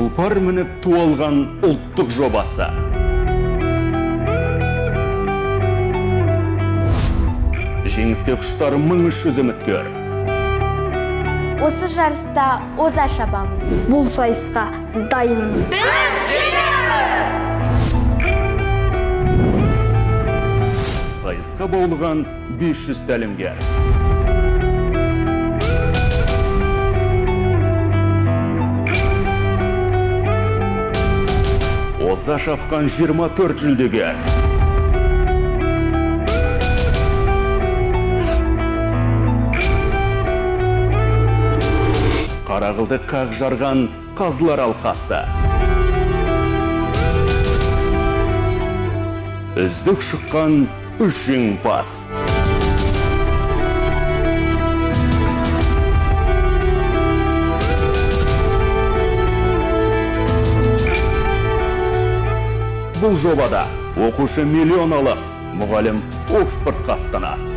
Тұлпар мініп ту алған ұлттық жобасы. Жеңіске құштар 1300 үміткер. Осы жарыста оза шабамын. Бұл сайысқа дайынмын. Сайысқа баулыған 500 тәлімгер. Оза шапқан 24 жүлдегер. Қара қылды қақ жарған қазылар алқасы. Үздік шыққан үш жеңімпаз. Бұл жобада оқушы миллион алып, мұғалім Оксфордқа аттанады.